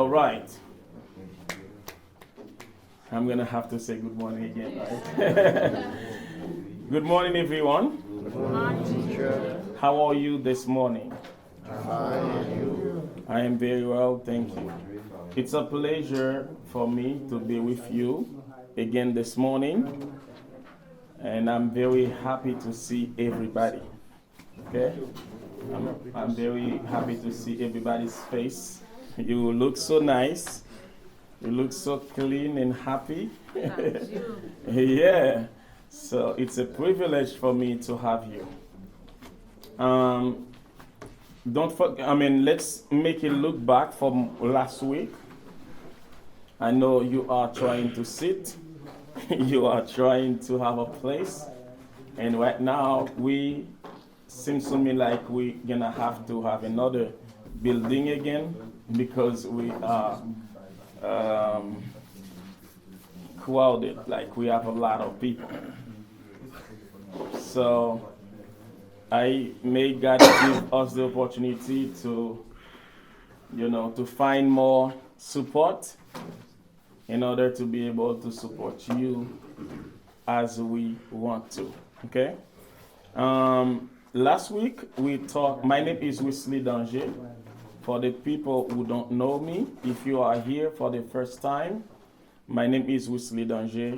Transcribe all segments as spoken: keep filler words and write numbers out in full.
Right. I'm gonna have to say good morning again, right? Good morning, everyone. Good morning, teacher. How are you this morning? Fine. I am very well, thank you. It's a pleasure for me to be with you again this morning, and I'm very happy to see everybody. Okay? I'm, I'm very happy to see everybody's face. You look so nice. You look so clean and happy. Thank you. Yeah. So it's a privilege for me to have you. Um, don't for, I mean, let's make a look back from last week. I know you are trying to sit. You are trying to have a place. And right now, we seems to me like we gonna have to have another building again because we are um, crowded, like we have a lot of people. So I may God give us the opportunity to, you know, to find more support in order to be able to support you as we want to. Okay? Um, last week we talked. My name is Wesley Danger. For the people who don't know me, if you are here for the first time, my name is Wesley Danger.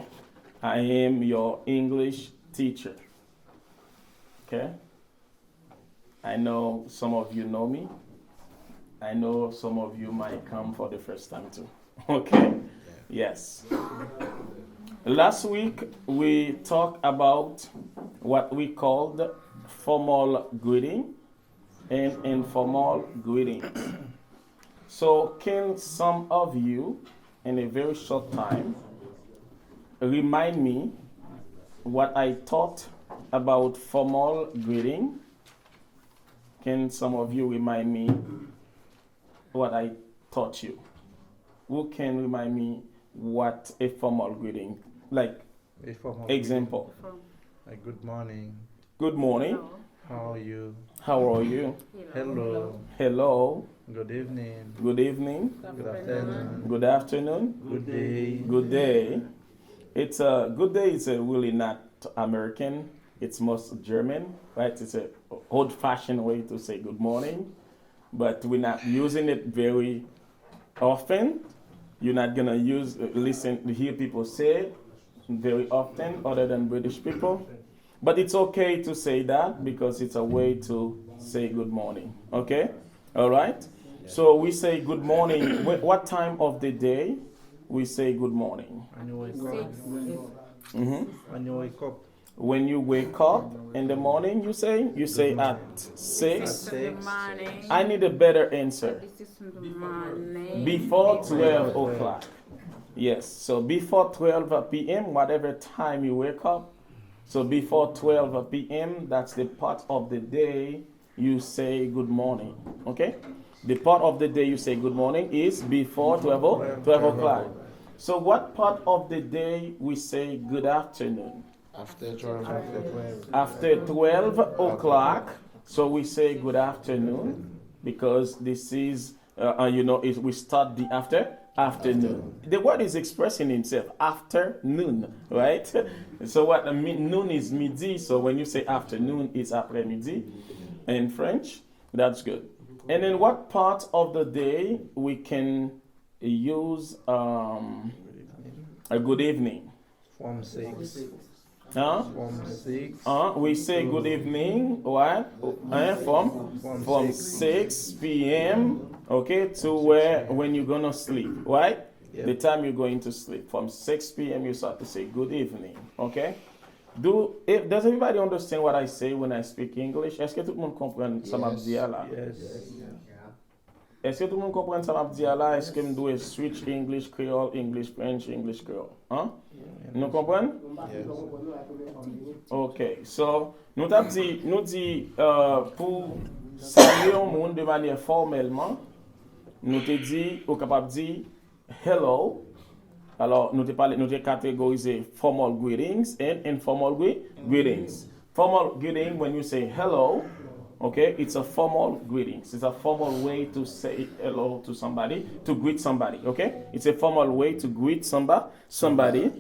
I am your English teacher. Okay? I know some of you know me. I know some of you might come for the first time too. Okay? Yes. Last week, we talked about what we called formal greeting and informal greetings. So, can some of you, in a very short time, remind me what I taught about formal greeting? Can some of you remind me what I taught you? Who can remind me what a formal greeting, like, a formal example? Greeting. Like, good morning. Good morning. How are you? How are you? Hello. Hello. Good evening. Good evening. Good afternoon. Good afternoon. Good day. Good day. It's a good day. It's a really not American. It's most German, right? It's a old-fashioned way to say good morning, but we're not using it very often. You're not gonna use listen hear people say it very often, other than British people. But it's okay to say that because it's a way to say good morning. Okay? All right? So we say good morning. What time of the day we say good morning? When you wake up. Mm-hmm. When you wake up. When you wake up in the morning, you say, you say at six. Six in the morning. I need a better answer. This is in the morning. Before twelve o'clock. Yes, so before twelve p m, whatever time you wake up, so before twelve p m, that's the part of the day you say good morning. Okay? The part of the day you say good morning is before twelve, o- twelve o'clock. So, what part of the day we say good afternoon? After twelve o'clock. After twelve o'clock, so we say good afternoon because this is, uh, uh, you know, it, we start the after afternoon. The word is expressing himself, afternoon, right? So what I mean, noon is midi, so when you say afternoon, it's après-midi in French. That's good. And then what part of the day we can use um, a good evening? From six. Huh? From six. Uh, we say good evening, what? Eh, from from six p m, okay, to where when you're gonna sleep, right? The time you're going to sleep. From six p m, you start to say good evening, okay? Do if, does everybody understand what I say when I speak English? Èske tout moun konprann sa m ap di a la? Yes. Èske tout moun konprann sa m ap di a la? Èske m dwe switch English Creole, English French, English Creole? Hein? Nou konprann? Ok, so, nou t ap di, nou di, euh, pou salye yon moun de manyè fòmèlman, nou te di, ou kapab di, hello. Alò, nou te pale, nou te kategorize formal greetings and informal gre- greetings. Formal greeting, when you say hello, Okay, it's a formal greetings. It's a formal way to say hello to somebody, to greet somebody. Okay, it's a formal way to greet somebody. Somebody.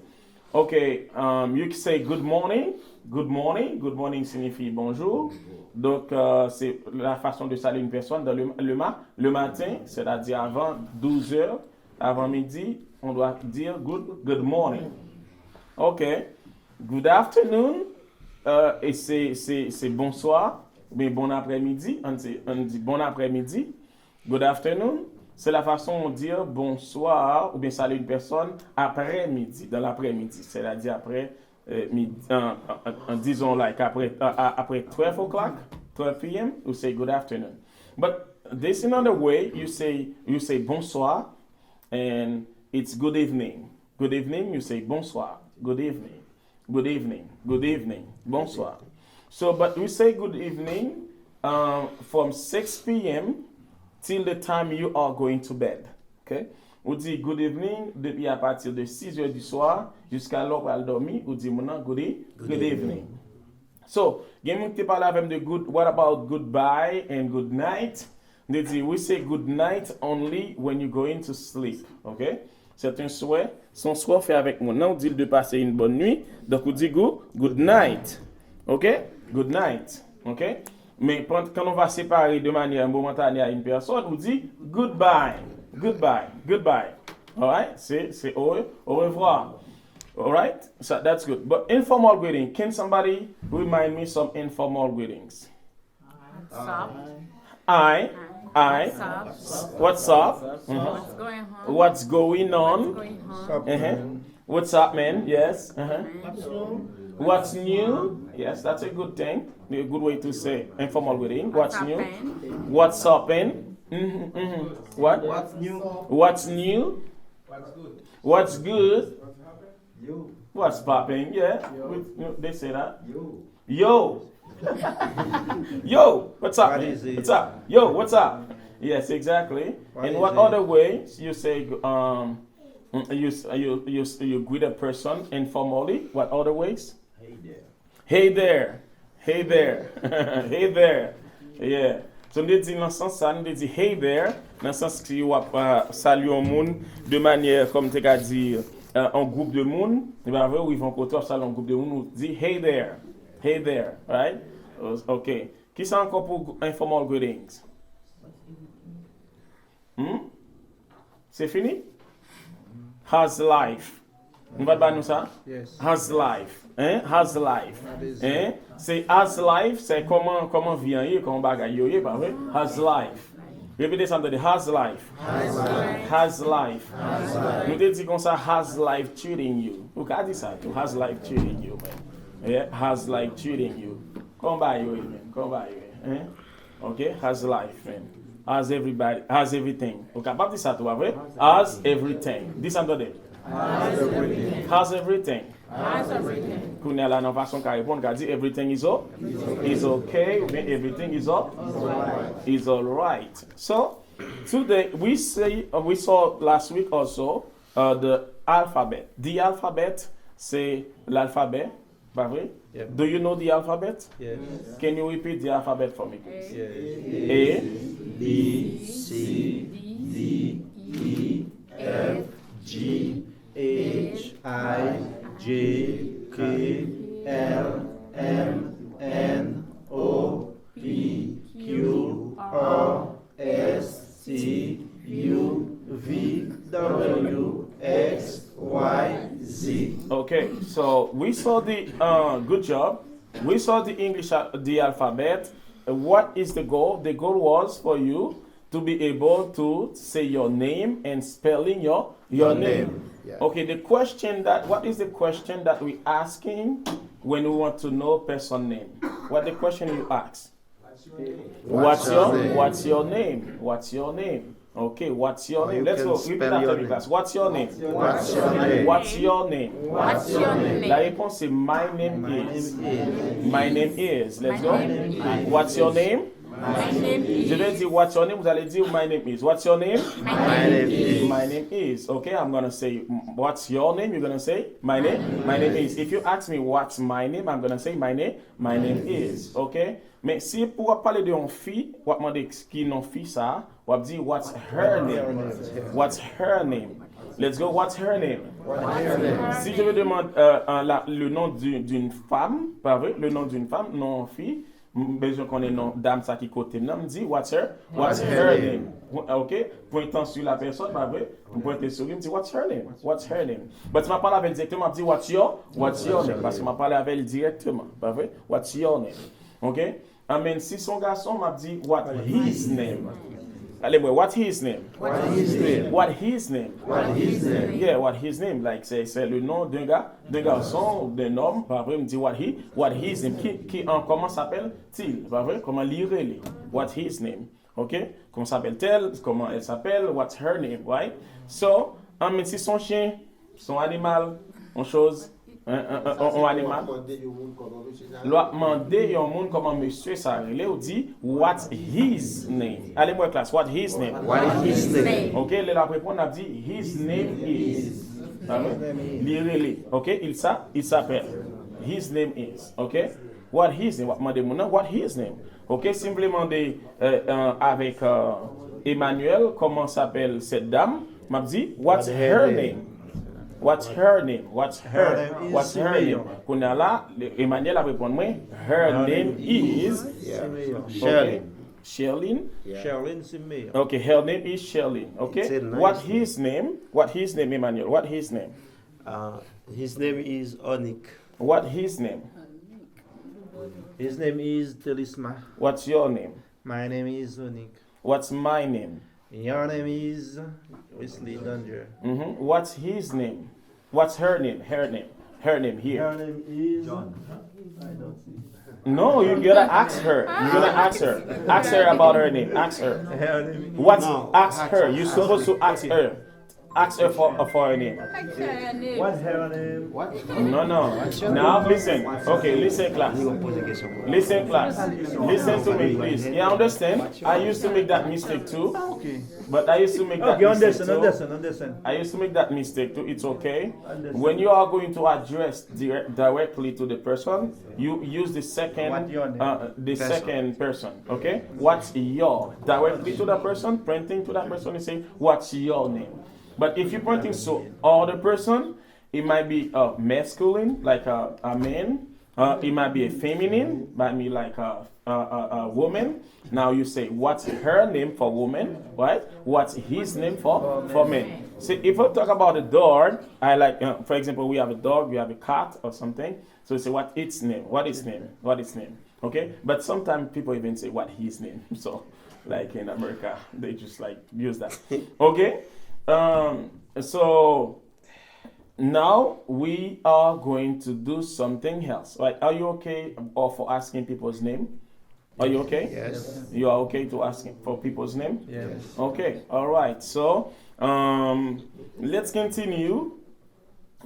Okay, um, you can say good morning. Good morning. Good morning signifie bonjour. Donc, euh, c'est la façon de saluer une personne dans le, le, ma- le matin, c'est-à-dire avant douze heures, avant midi, on doit dire good, good morning. Okay. Good afternoon, euh, et c'est, c'est, c'est bonsoir, ou bien bon après-midi, on dit, on dit bon après-mmidi. Good afternoon, c'est la façon on dit bonsoir ou bien saluer une personne après-midi, dans l'après-midi, c'est-à-dire après euh, midi, en, en, en, disons like après, euh, après twelve o'clock, twelve p m, you say good afternoon. But this another way, you say, you say bonsoir, and it's good evening. Good evening, you say bonsoir. Good evening. Good evening. Good evening. Bonsoir. So, but we say good evening um, from six p m till the time you are going to bed. Okay? Ou di good evening depi apati de six heures du soir jiska lè w pral dòmi, ou di moun nan good, e- good evening. So, gen moun ki te pale avè m de good, what about goodbye and good night? M te di, we say good night only when you going to sleep, okay? C'est un souhait, se yon swè w fè avèk moun nan, ou di l de pase une bonne nuit, donk ou di good, good night, okay? Good night, okay? Men quand on va séparer de manière momentanée à une personne, ou di goodbye, goodbye, goodbye. Alright? C'est, c'est au, au revoir. Alright? So that's good. But informal greeting, can somebody remind me some informal greetings? What's up? I, I, what's up? What's going on? What's going on? What's going on? Uh-huh. What's up, man? Yes. Uh-huh. What's new? Yes, that's a good thing. A good way to say informal greeting. What's new? What's up, man? Mm-hmm, mm-hmm. What? What's new? What's new? What's good? What's good? Yo. What's poppin'? Yeah. Yo. We, you, they say that. Yo. Yo. Yo, what's up, man? What's up? Yo, what's up? Yes, exactly. And what other ways you say um you s- you you s- you greet a person informally? What other ways? Hey there. Hey there. Hey there. Hey there. Yeah. So, m te di nan sans sa, m te di hey there, nan sans ki w ap uh, salye yon moun de manyè, kòm te ka di, uh, yon gwoup de moun, e pa vre, ou rive yon kote, w ap salye yon gwoup de moun, ou di hey there. Hey there, right? Ok. Kisa ankò pou informal greetings? Hmm? Se fini? How's life? Nou pa t ba nou sa? Yes. How's life? Hein? How's life? Hein? Se how's life, se kòman, kòman vi an ye, kòman bagay yo ye, pa vre? How's life? Repete sa m tande. How's life? How's life? Nou te di konsa, how's life treating you? Ou ka di sa tou. How's life treating you, man? Yeah, how's life treating you? Kòman bagay yo ye, man? Kòman bagay yo ye? Hein? Ok, how's life, man? How's everybody? How's everything? Ou kapab di sa tou, pa vre? How's everything? Di sa m tande. How's everything? How's everything? How's everything? Kounye a la, nan fason ka reponn, ka di everything is, o- is okay, oubyen everything is, o- is all right. So, today, we say, uh, we saw last week also uh, the alphabet. The alphabet, se lalfabè, pa vre? Yep. Do you know the alphabet? Yes. Can you repeat the alphabet for me, please? Yes. A, B, C, D, E, F, G, H, I, J, K, L, M, N, O, P, Q, R, S, T, U, V, W, X, Y, Z. Okay, so we saw the, uh, good job. We saw the English al- the alphabet. What is the goal? The goal was for you to be able to say your name and spelling your your name. Yeah. Okay, the question that what is the question that we asking when we want to know person name? What the question you ask? What's your what's your name? What's your name? Okay, what's your name? Let's go. Repeat after me, class. What's your name? What's your name? What's your name? What's your name? La réponse c'est my name is. My name is. Let's go. What's your name? My name is. Je vais dire, "What's your name?" Vous allez dire, "My name is." What's your name? My name is. My name is. Okay, I'm gonna say, "What's your name?" You're gonna say, "My name." My name is. If you ask me, "What's my name?" I'm gonna say, "My name." My name is. Okay? Men si pou w ap pale de yon fi, w ap mande ki non fi sa, w ap di, "What's her name?" What's her name? Let's go. What's her name? Si je veux demander euh, euh, la- le nom d'une d'une femme, pa vre? Le nom d'une femme, non fi, m bezwen konnen non dam sa ki kote m nan, m di, "What's her? What's her name?" Ok? Pointant sur la personne, pa vre? M pointe sou li, m di, "What's her name? What's her name?" But si m ap pale avè l direkteman, m ap di, "What's your? What's your name?" Paske m ap pale avè l direkteman, pa vre? "What's your name?" Ok? Amen. Si se yon gason, m ap di, "What his name?" Ale mwen, "What his name?" What his name? What his name? What his name? Yeah, what his name? Like, se se le nom d'un gars, d'un garçon, d'un homme, pa vre? M di, "What he, what his name?" Ki, ki an, comment s'appelle-t-il? Pa vre? Kòman li rele? What his name? Ok? Comment s'appelle-t-elle? Comment elle s'appelle? What's her name? Right? So, amen. Si se yon chen, se yon animal, yon choz, yon, yon, yon, yon animal. Lè w ap mande yon moun kòman mesye sa rele, ou di, "What's his name?" Ale mwen klas, "What his name?" What his name? Ok, lè l ap reponn, l ap di, "His name is." Amen. Li rele. Ok, il sa, il s'appelle. His name is. Ok? What his name? W ap mande moun nan, "What his name?" Ok, si m vle mande euh, euh, avèk euh, Emmanuel, "Comment s'appelle cette dame?" M ap di, "What's her name?" What's her name? What's her? What's her name? Kounye a la, Emmanuel ap reponn mwen, "Her name is." Ok. Sherlyn. Sherlyn Simeon. Ok, her name is Sherlyn. Ok. What his name? What his name, Emmanuel? What his name? Uh, his name is Onik. What his name? His name is Telisma. What's your name? My name is Onik. What's my name? Your name is Wesley Danger. Mm-hmm. What's his name? What's her name? Her name. Her name here. Her name is. John. I don't see. No, you gotta ask her. You gotta ask her. Ask her about her name. Ask her. Her name is. What? No, ask her. You're supposed to ask her. Ask her for, for her name. What's her name? What? No, no. Now listen. Okay, listen, class. Listen, class. Listen to me, please. Yeah, I understand. I used to make that mistake too. Okay. But I used to make that Okay, mistake understand, too. Understand, understand. I used to make that mistake too. It's okay. Understand. When you are going to address dire- directly to the person, you use the second, What your name? Uh, the Person. Second person. Okay? What's your? Directly to the person, pointing to that person, you say, "What's your name?" But if you're pointing to other person, it might be a masculine, like a, a man. Uh, it might be a feminine, might be like a, a, a, a woman. Now you say, "What's her name?" for woman, right? What's his name for for men? See, if I talk about a dog, I like, uh, for example, we have a dog, we have a cat or something. So you say, "What its name? What its name? What its name?" Okay? But sometimes people even say, "What his name?" So, like in America, they just like use that. Okay? Um, so now we are going to do something else. Right? Are you okay or for asking people's name? Are you okay? Yes. You are okay to ask for people's name? Yes. Okay. All right. So, um, let's continue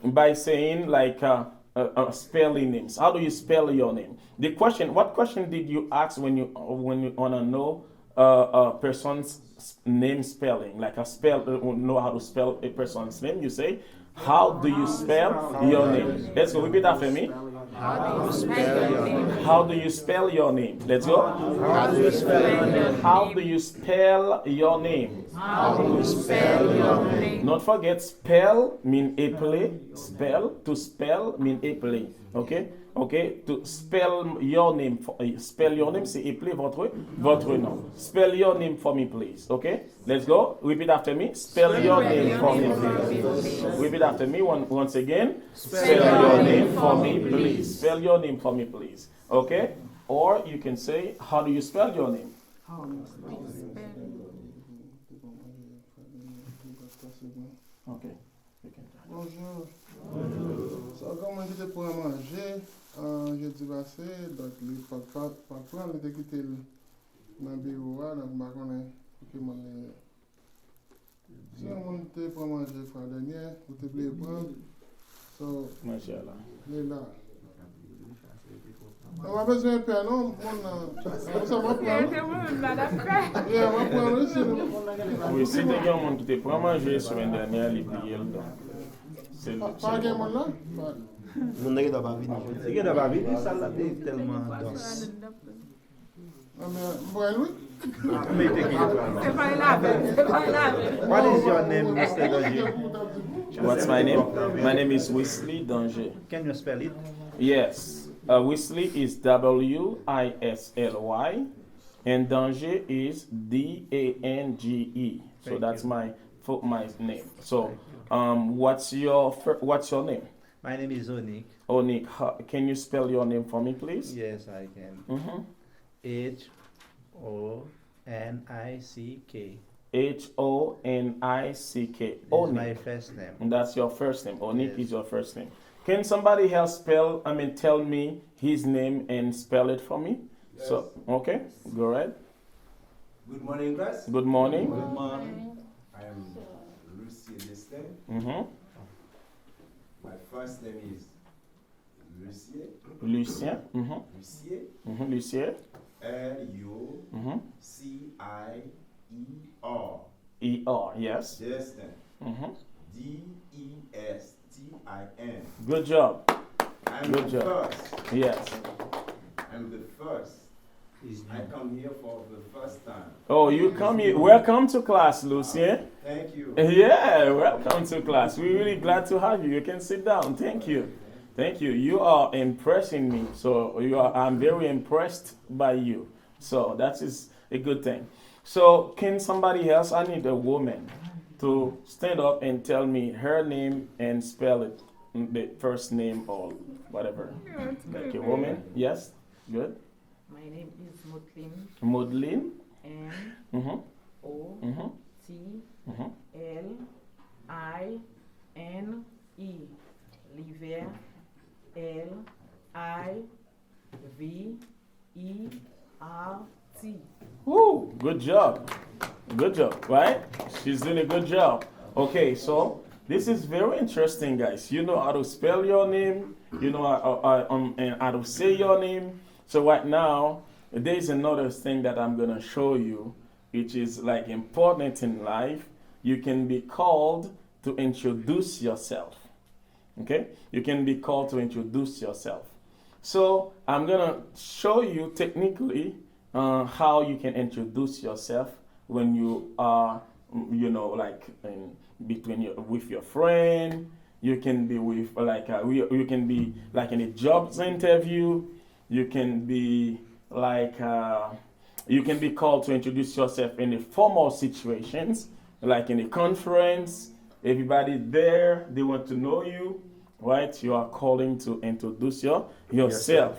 by saying like uh, uh, uh, spelling names. How do you spell your name? The question, what question did you ask when you when you wanna know uh, a person's name spelling? Like a spell, uh, know how to spell a person's name. You say, "How do you spell your name?" Let's go. Repeat after me. How do you spell your name? How do you spell your name? Let's go. How do you spell your name? How do you spell your name? How do you spell your name? Don't forget, spell mean eple. Spell, to spell mean eple. Okay? Okay? To spell your name. For, uh, spell your name, c'est épeler votre, votre nom. Spell your name for me, please. Okay? Let's go. Repeat after me. Spell your name for me, please. Repeat after me one, once again. Spell your name for me, please. Spell your name for me, please. Okay? Or you can say, "How do you spell your name?" Okay. You can talk. Bonjou. Sa gen moun ki te pran manje, euh, jedi pase, donk li pa, pa, pa pran, li te kite l nan biwo a, donk m pa konnen pou ki moun li ye. Si yon moun te pran manje fwa dènye, ou te bliye pran, so, Mashallah. Li la. Nou pa bezwen pè non, moun nan. Konsa m ap pran. Se mwen menm, madanm pè. Yeah, m ap pran wi, si nou. Wi, si te gen yon moun ki te pran manje semèn dènyè, li bliye l, donk. Se l. Pa, se pa l gen moun la? Moun nan gentan pa vini. Li gentan pa vini, sal la te tèlman dans. Non, men, m pran l wi. Ah, mete ki etwal la. Se pa l avè, se pa l avè. What is your name, Mister Danger? What's my name? My name is Wesley Danger. Can you spell it? Yes. Uh, Wesley is W I S L Y, and Danger is D A N G E. So that's my fo- my name. So, um, what's your fir- what's your name? My name is Onik. Onik, ho- can you spell your name for me, please? Yes, I can. Mm-hmm. H O N I C K. H O N I C K. Is my first name. That's your first name. Onik is your first name. Can somebody else spell, I mean, tell me his name and spell it for me? So, okay, go ahead. Good morning, class. Good morning. Good morning. I am Lucie Destin. Mm-hmm. My first name is Lucie. Lucien. Mm-hmm. Lucie. Mm-hmm. Lucie. L U C I E R. E R, yes. Destin. Mm-hmm. D E S T I N. Good job. I'm the first. Yes. I'm the first. I come here for the first time. Oh, you come here. Welcome to class, Lucien. Thank you. Yeah, welcome to class. We're really glad to have you. You can sit down. Thank you. Thank you. You are impressing me. So you are, I'm very impressed by you. So that is a good thing. So can somebody else? I need a woman to stand up and tell me her name and spell it, the first name or whatever. Like a woman. Yes. Good. My name is Motlin. Motlin. M Mm-hmm. O Mm-hmm. T Mm-hmm. L I N E. Liver. L I V E R T. Ooh, good job. Good job, right? She's doing a good job. Okay, so this is very interesting, guys. You know how to spell your name, you know how, how, um, and how to say your name. So right now, there's another thing that I'm gonna show you, which is like important in life. You can be called to introduce yourself. Okay? You can be called to introduce yourself. So I'm gonna show you technically uh, how you can introduce yourself when you are, mm, you know, like in between your, with your friend. You can be with like uh, you, you can be like in a jobs interview. You can be like uh, you can be called to introduce yourself in a formal situations, like in a conference. Everybody there, they want to know you, right? You are calling to introduce your, yourself.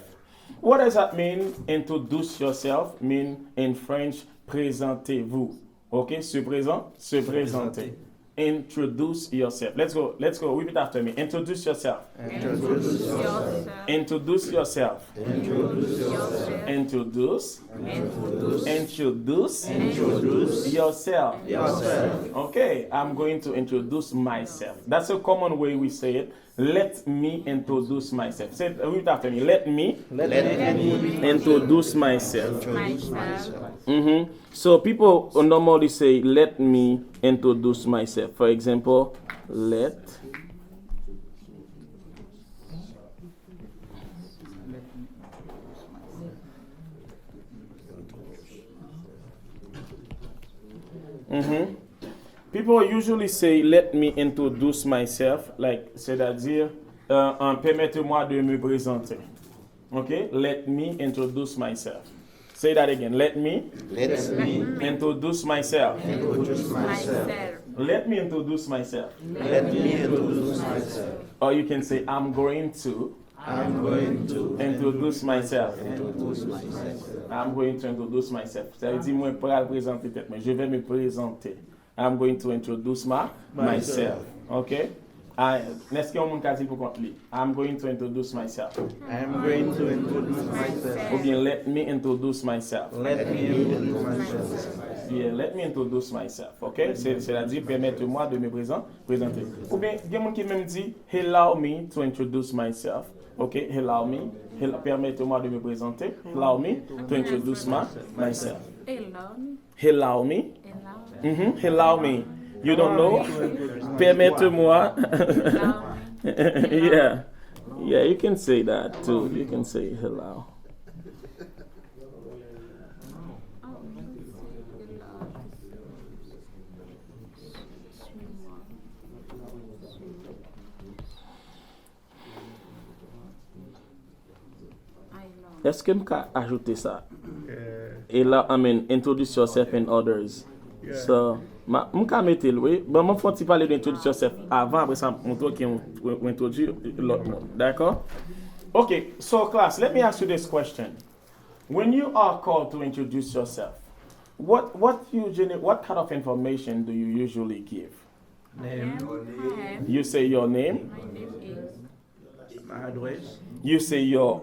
What does that mean? Introduce yourself mean in French, présentez-vous. Okay, se prezan, se prezante. Introduce yourself. Let's go. Let's go. Repeat after me. Introduce yourself. Introduce yourself. Introduce yourself. Introduce yourself. Introduce. Introduce. Introduce. Introduce yourself. Yourself. Okay, I'm going to introduce myself. That's a common way we say it. Let me introduce myself. Say, repeat after me. Let me Let me introduce myself. Introduce myself. Mm-hmm. So people normally say, let me introduce myself. For example, let Mm-hmm. People usually say, let me introduce myself, like, c'est-à-dire, euh, euh, permettez-moi de me présenter. Okay? Let me introduce myself. Say that again. Let me Let me introduce myself. Introduce myself. Let me introduce myself. Let me introduce myself. Or you can say, I'm going to I'm going to introduce myself. Introduce myself. I'm going to introduce myself. Sa vle di mwen pral prezante tèt mwen. Je vais me présenter. I'm going to introduce my, myself. Okay? I, èske yon moun ka di l pou kont li? I'm going to introduce myself. I'm going to introduce myself. Oubyen let me introduce myself. Let me introduce myself. Yeah, let me introduce myself. Okay? C'est, c'est-à-dire, permettez-moi de me présenter. Prezante. Oubyen gen moun ki menm di, allow me to introduce myself. Ok, allow me. Allow, permettez-moi de me présenter. Allow me to introduce my, myself. Allow me. Allow me. Allow Mm-hmm. Allow me. You don't know? Permettez-moi. Allow me. Yeah. Yeah, you can say that too. You can say allow. Èske m ka ajoute sa? Allow, I mean, introduce yourself and others. So, ma, m ka mete l, wi. Bon, mwen fè yon ti pale de introduce yourself avan, apre sa, m montre w ki ou, ou, ou entwodui lòt moun. Dakò? Ok, so class, let me ask you this question. When you are called to introduce yourself, what, what, you, gener- what kind of information do you usually give? Name, You say your name, My name is. My address. You say your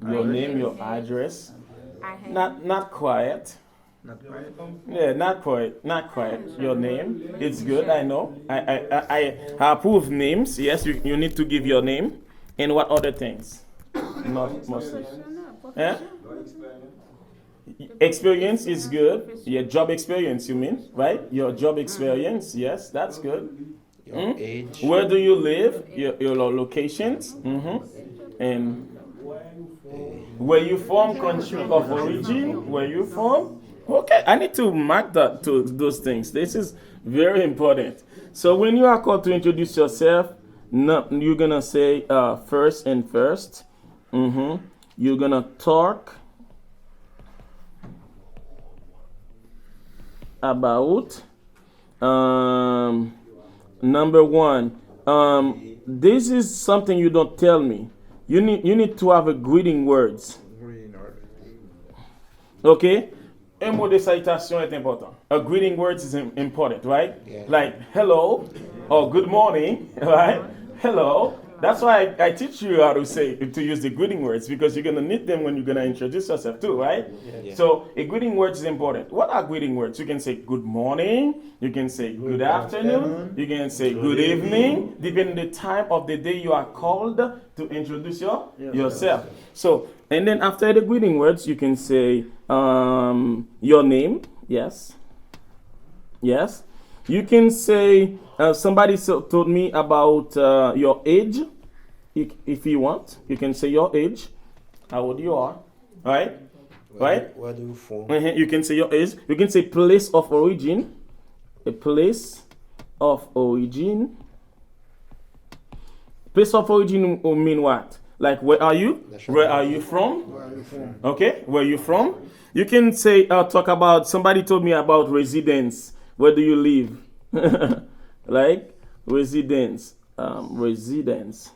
your name, your address. I have. Not not quite. Not quite. Yeah, not quite, not quite. Your name. It's good. I know. I I I, I approve names. Yes, you, you need to give your name. And what other things? Not mostly. Eh? Experience is good. Your job experience, you mean, right? Your job experience. Yes, that's good. Your age. Where do you live? Your, your lo- locations. Mm-hmm. And where you from, country of origin, where you from. Okay, I need to mark that to those things. This is very important. So when you are called to introduce yourself, no, you're gonna say uh, first and first. Mm-hmm. You're gonna talk about um, number one, um, this is something you don't tell me. You need you need to have a greeting words. Green or Okay? Un mot de salutation est important. A greeting words is im- important, right? Yeah. Like hello or good morning, right? Hello. That's why I, I teach you how to say to use the greeting words because you're gonna need them when you're gonna introduce yourself too, right? Yeah. So a greeting words is important. What are greeting words? You can say good morning, you can say good afternoon, you can say good evening, depending the time of the day you are called to introduce your, yourself. So and then after the greeting words, you can say um, your name. Yes. Yes. You can say uh, somebody so, told me about uh, your age. If, if you want, you can say your age, how old you are, right? Right? Where do you from? Mhm. You can say your age. You can say place of origin. A place of origin. Place of origin will mean what? Like, where are you? Where are you from? Okay, where you from? You can say, uh, talk about, somebody told me about residence. Where do you live? Like, residence. Um, residence.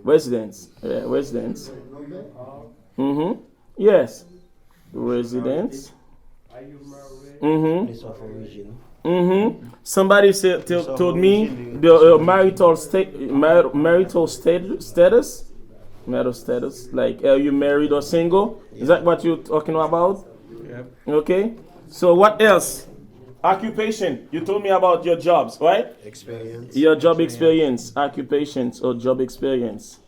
Residence. Yeah, residence. Mm-hmm. Yes. Residence. Mm-hmm. Place of origin. Mm-hmm. Somebody said, t- told me the uh, marital state, mar- marital stat- status, marital status. Like, are you married or single? Is that what you're talking about? Yep. Okay. So what else? Occupation. You told me about your jobs, right? Experience. Your job experience, occupations or job experience.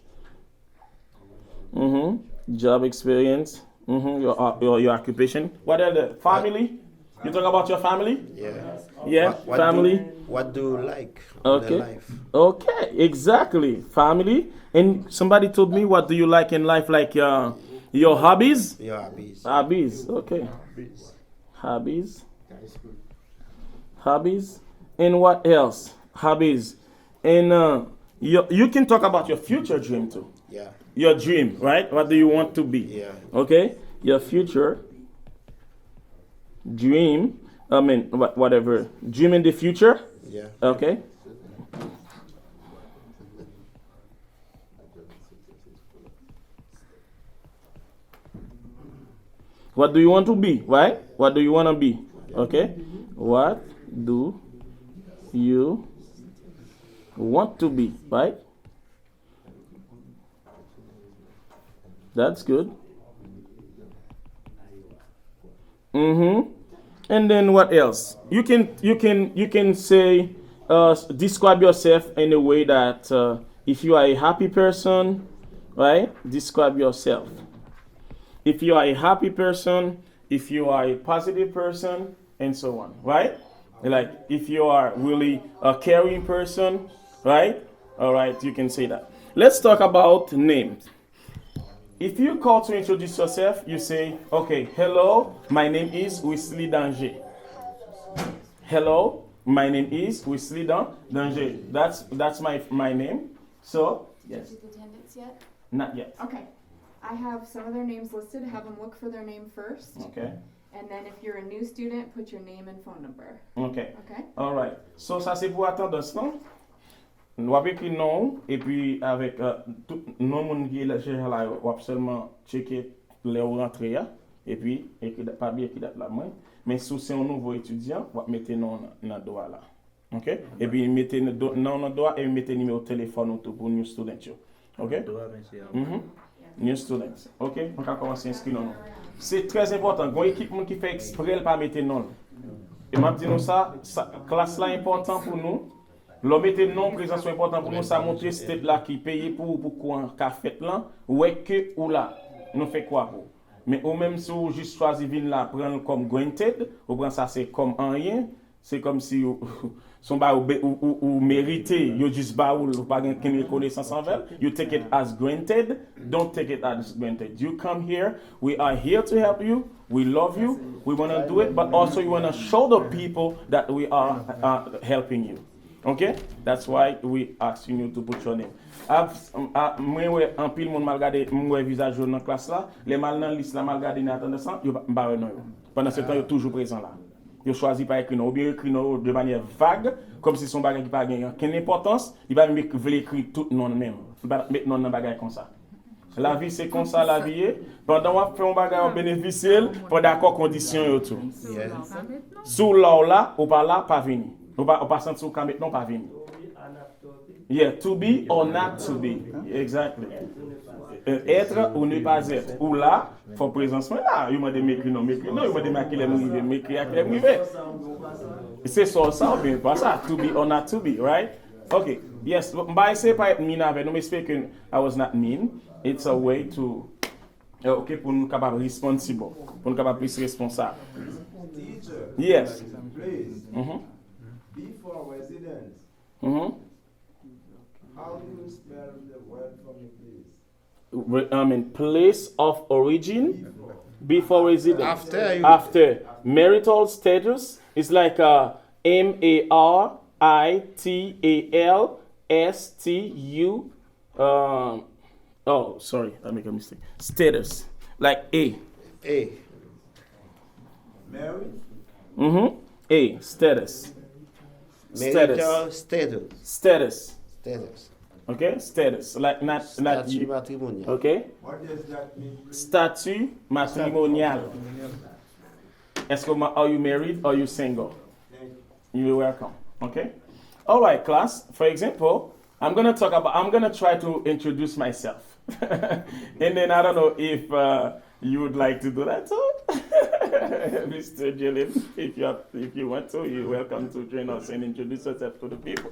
Mm-hmm. Job experience. Mm-hmm. Your, uh, your your occupation. What are the family? You talk about your family? Yeah. Yeah, What, what family. Do, what do you like Okay. In the life? Okay, exactly. Family. And somebody told me, what do you like in life? Like uh, your hobbies? Your hobbies. Hobbies. Okay. Hobbies. Hobbies. And what else? Hobbies. And uh, you, you can talk about your future dream too. Yeah. Your dream, right? What do you want to be? Yeah. Okay? Your future dream. I mean, wha- whatever. Dream in the future. Yeah. Okay? What do you want to be, right? What do you want to be? Okay? What do you want to be, right? That's good. Mm-hmm. And then what else? You can you can you can say uh, describe yourself in a way that uh, if you are a happy person, right? Describe yourself. If you are a happy person, if you are a positive person, and so on, right? Like if you are really a caring person, right? All right, you can say that. Let's talk about names. If you call to introduce yourself, you say, okay, hello, my name is Wesley Danger. Hello, my name is Wesley Dan- Danger. That's that's my my name. So, yes. Did you get attendance yet? Not yet. Okay. I have some of their names listed. Have them look for their name first. Okay. And then if you're a new student, put your name and phone number. Okay. Okay? All right. So, sa se pou atandans lan. W ap ekri non w, epi avèk euh, tout non moun ki la chèche la yo, w ap sèlman tcheke lè w rantre a, epi ekri dat, pa bliye ekri dat la mwen. Men si w se yon nouvo etidyan, w ap mete non w nan, nan do a la. Ok? Epi mete n- do- non w nan do a, epi mete nimewo telefòn ou tou pou new student yo. Ok? Do a, mesye a. Mhm. New student. Ok? Nou ka kòmanse enskri non nou. Se trè enpòtan. Gon ekip moun ki fè eksprè l pa mete non l. E m ap di nou sa, sa klas la enpòtan pou nou. Lè w mete non prezans ou enpòtan pou nou, sa montre state la ki peye pou ou pou kou an ka fèt lan, wè ke ou la. Nou fè kwa pou ou. Men ou menm si ou jis chwazi vin la, pran l kòm granted, ou pran sa se kòm anyen, se kòm si ou, se yon bagay ou, be- ou, ou, ou merite, yo jis ba ou l, ou pa gen kenn rekonesans anvè l, you take it as granted, don't take it as granted. You come here, we are here to help you, we love you, we want to do it, but also you want to show the people that we are uh, helping you. Ok? That's why we asking you to put your name. Ap- a- Mwen wè anpil moun m al gade, m wè vizaj yo nan klas la. Lè m al nan lis la, m al gade nan atandans lan, yo pa- m pa wè non yo. Pandan se tan, yo toujou prezan la. Yo chwazi pa ekri non, oubyen yo ekri non yo de manyè vag, kòmsi se yon bagay ki pa gen ankenn enpòtans, li pa menm ek- vle ekri tout non l menm. Li pa t ap met non l nan bagay konsa. Lavi se konsa lavi ye. Pandan w ap fè yon bagay, w ap benefisye l, pran dakò kondisyon yo tou. Si w la w la, ou pa la, pa vini. Ou pa, ou pa santi w ka met non, pa vini. Yeah, to be or not to be. Exactly. Euh, Être ou ne pas être. Ou la, fò prezans mwen la. Yo mande m ekri non, m ekri non. Yo mande m a kilè m rive, m ekri a kilè m rive. Se sa w sa oubyen pa sa. To be or not to be, right? Ok, yes. M pa eseye parèt mean avè nou, m espere ke I was not mean. It's a way to, eh, ok, pou nou kapab responsible, pou nou kapab plis responsab. Teacher, yes. Please. Mhm. Before residence. Mhm. How do you spell the word for me, please? Re- I mean, place of origin before residence. After you- After. Marital status is like uh, M A R I T A L S T U. Um, oh, sorry, I make a mistake. Status. Like A. A. Married? Mm-hmm. A. Status. Marital status. Status. Status. Okay? Status. Like not not Statut matrimonial. Okay? What does that mean? Statut matrimonial. Est-ce que ma- are you married? Are you single? Thank you. You're welcome. Okay? All right, class. For example, I'm gonna talk about I'm gonna try to introduce myself. And then I don't know if uh, you would like to do that too. Mister Jalen, if you have, if you want to, you're welcome to join us and introduce yourself to the people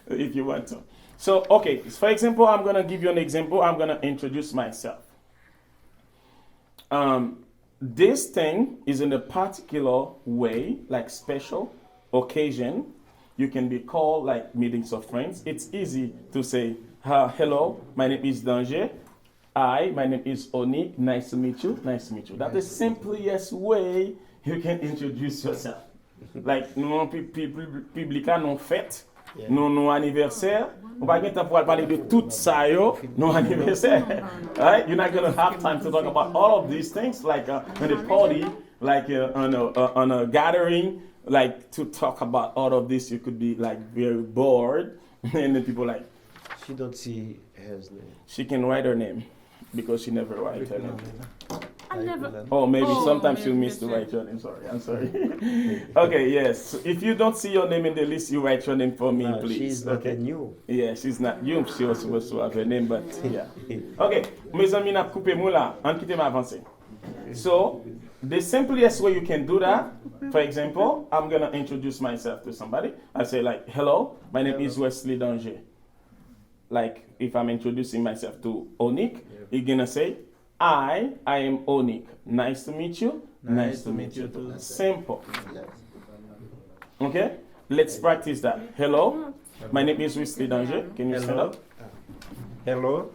if you want to. So, okay, for example, I'm gonna give you an example. I'm gonna introduce myself. Um, this thing is in a particular way, like special occasion. You can be called like meetings of friends. It's easy to say, uh, hello, my name is Danger. Hi, my name is Onik. Nice to meet you. Nice to meet you. That's the simplest way you can introduce yourself. Like, nou an pi- pi- pi- piblik la, nou fèt, nou nou anivèsè. Ou pa gen tan pou al pale de tout sa yo, nou anivèsè. Right? You're not gonna have time to talk about all of these things, like uh, in a party, like uh, on a uh, on a gathering, like to talk about all of this, you could be like very bored, and then people like, She don't see his name. She can write her name because she never write her name. I never. Oh, maybe Oh, sometimes you maybe miss to that's write your name. Sorry, I'm sorry. Okay, yes. If you don't see your name in the list, you write your name for me, No, please. She's not Okay. new. Yeah, she's not you. She was supposed to have her name, but yeah. Okay, mezanmi, n ap koupe mou la. Ann kite m avanse. So, the simplest way you can do that, for example, I'm gonna introduce myself to somebody. I say like, hello, my name is Wesley Danger. like, if I'm introducing myself to Onik, you're gonna say, "Hi, I am Onik. Nice to meet you." Nice to meet you too. Simple. Okay? Let's practice that. "Hello, my name is Wesley Danger. Can you stand up?" Hello.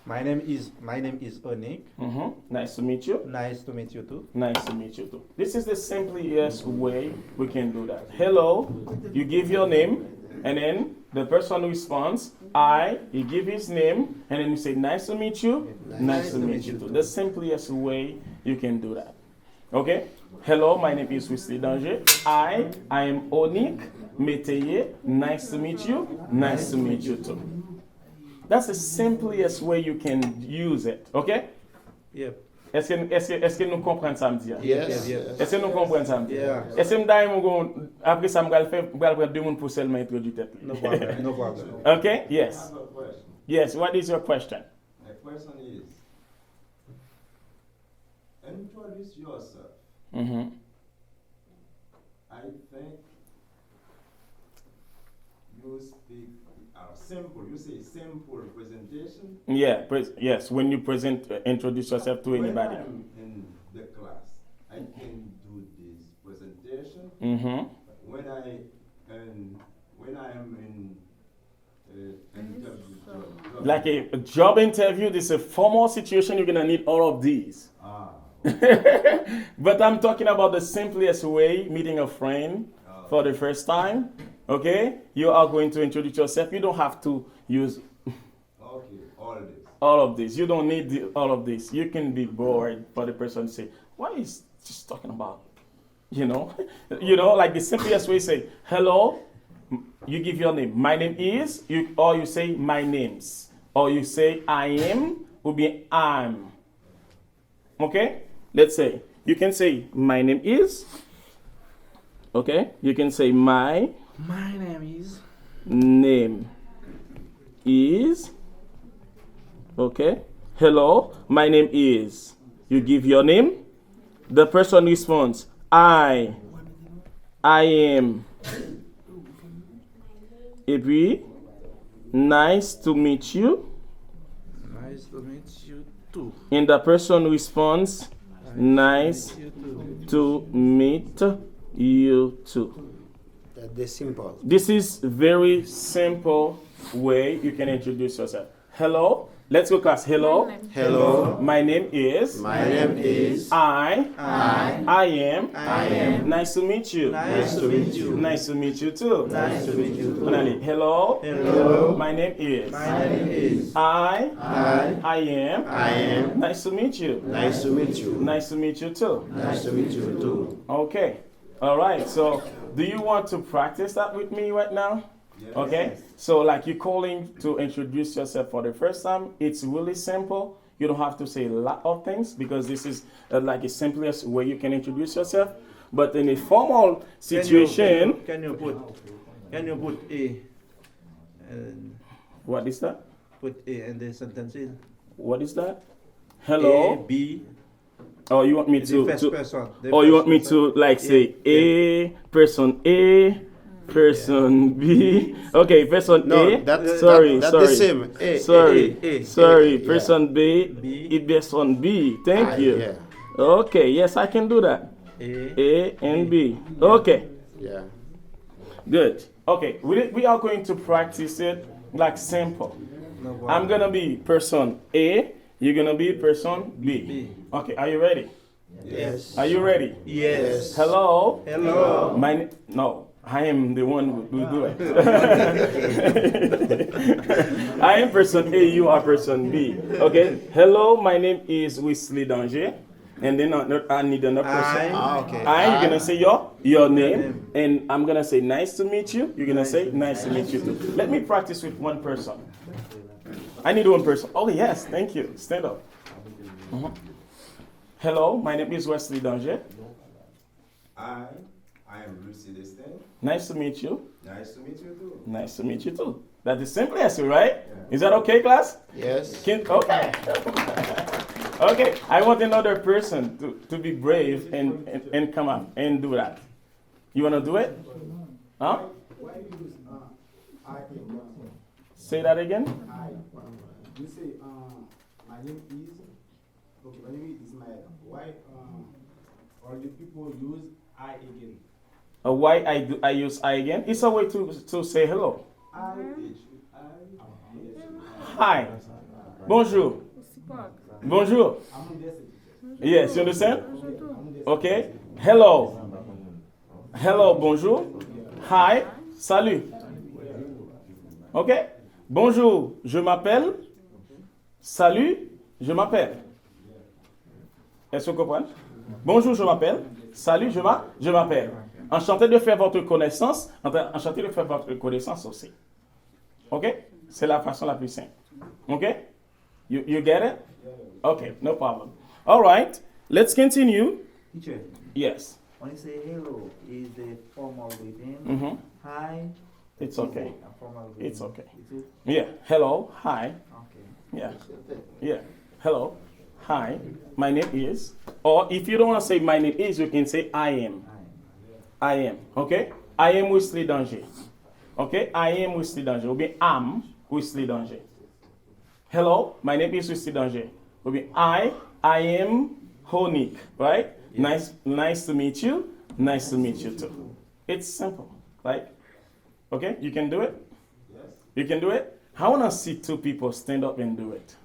My name is my name is Onik. Mm-hmm. Nice to meet you. Nice to meet you too. Nice to meet you too. This is the simplest way we can do that. "Hello, you give your name, and then the person responds, "Hi," you give his name, and then you say, "Nice to meet you." Nice to meet you too. The simplest way you can do that. Okay? "Hello, my name is Wesley Danger. I, I am Onik Meteye. Nice to meet you. Nice to meet you too." That's the simplest way you can use it. Okay? Yep. Èske, èske, èske nou konprann sa m di a? Yes. Èske nou konprann sa m di a? Yeah. Èske m ta renmen w gon, apre sa m pral fè, m pral pran de moun pou sèlman entwodui tèt li? No problem. No problem. Okay? Yes. I have a question. Yes, what is your question? My question is, introduce yourself. Mm-hmm. I think you speak uh, simple. You say simple presentation. Yeah, pres- yes, when you present, uh, introduce yourself to anybody. When I'm in the class, I can do this presentation. Mm-hmm. When I and when I am in uh, interview job, job. Like a, a job interview, this is a formal situation, you're gonna need all of these. Ah, But I'm talking about the simplest way, meeting a friend for the first time. Okay? You are going to introduce yourself. You don't have to use okay, all this. all of this. You don't need the, all of this. You can be bored for the person to say, "What is just talking about?" You know, you know, like the simplest way, say, "Hello," you give your name. "My name is," you, or you say, "My name's," or you say, "I am," ou bien "I'm." Okay? Let's say, you can say, "My name is." Okay? You can say, "My My name is. name is." Okay? "Hello, my name is." You give your name. The person responds, "I, I am." Epi, "Nice to meet you." Nice to meet you too. And the person responds, "Nice You too. to meet you too." That is simple. This is very simple way you can introduce yourself. "Hello." Let's go, class. "Hello. Hello. My name is. My name is. I. I. I am. I am. Nice to meet you. Nice to meet you. Nice to meet you too." Nice to meet you too. Ann ale. "Hello. Hello. My name is. My name is. I. I. I am. I am. Nice to meet you. Nice to meet you. Nice to meet you too." Nice to meet you too. Okay. All right. So, do you want to practice that with me right now? Yes. Okay. So, like, you calling to introduce yourself for the first time, it's really simple. You don't have to say a lot of things because this is, uh, like, the simplest way you can introduce yourself. But in a formal situation, Can you, can you put can you put a and what is that? Put a in the sentences? What is that? A, Hello. B. Oh, you want me The to, first to person. The Oh, you first want me person. To, like, say, Yeah, "A person A, person B." Okay, person No, A. that, Sorry, that, that sorry. The same. A, Sorry, A, A, A, sorry. A, Person B, B. It person B. Thank Ah, you. Yeah. Okay, yes, I can do that. A. A and B. Okay, Yeah. good. Okay, we, we are going to practice it like simple. No problem. I'm gonna be person A, you're gonna be person B. B. Okay, are you ready? Yes. Are you ready? Yes. Hello. Hello. My na- no, I am the one who will do it. I am person A, you are person B. Okay. "Hello, my name is Wesley Danger." And then uh, I need another person. I. Ah, okay. I, you're gonna say your your name, Name. And I'm gonna say, "Nice to meet you." You're gonna Nice say, to "Nice to meet you too." Let me practice with one person. I need one person. Oh yes, thank you. Stand up. Mhm. "Hello, my name is Wesley Danger. I, I am Lucy Destin. Nice to meet you." Nice to meet you too. Nice to meet you too. That is simple as, right? Is that okay, class? Yes. Can, okay. Okay, I want another person to, to be brave and, and, and come up and do that. You wanna do it? Huh? Why you use uh, I in your name? Say that again. I. You say, um, my name is. Okay, my name is Ismael. Why, um, all the people use I again? Uh, why I do I use I again? It's a way to to say hello. I. Hi. Bonjour. Bonjour. Yes, you understand? Okay. Hello. Hello, bonjour. Hi. Salut. Okay. Bonjour, je m'appelle. Salut, je m'appelle. Est-ce que vous comprenez? Bonjour, je m'appelle. Salut, je m'a- je m'appelle. Enchanté de faire votre connaissance. Enchanté de faire votre connaissance aussi. Okay? C'est la façon la plus simple. Okay? You, you get it? Okay, no problem. All right, let's continue. Teacher, Yes. When you say hello, is the formal greeting. Mm-hmm. Hi. It's okay. A formal greeting. It's okay. It's okay. Yeah. Hello. Hi. Okay. Yeah. Yeah. Hello. Hi. My name is. Or if you don't want to say my name is, you can say I am. Hi. I am. Okay? I am Wesley Danger. Okay? I am Wesley Danger. Oubyen I'm Wesley Danger. Hello, my name is Wesley Danger. Oubyen I, I am Honik, right? Nice, nice to meet you. Nice to meet you too. It's simple. Like, okay, you can do it? You can do it? I want to see two people stand up and do it.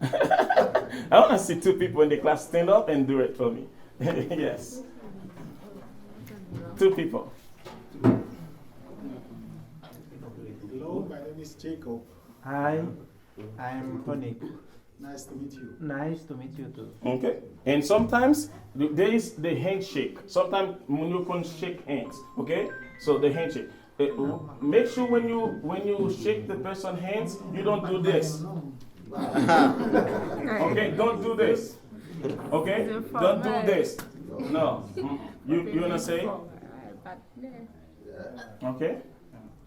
I want to see two people in the class stand up and do it for me. Yes. Two people. Hello, my name is Jacob. Hi, I'm Tony. Nice to meet you. Nice to meet you too. Okay. And sometimes th- there is the handshake. Sometimes when you can shake hands. Okay. So the handshake. Eh, w- Make sure when you when you shake the person hands, you don't do this. Okay. Don't do this. Okay. Don't do this. No. Mm. You you wanna say? Okay.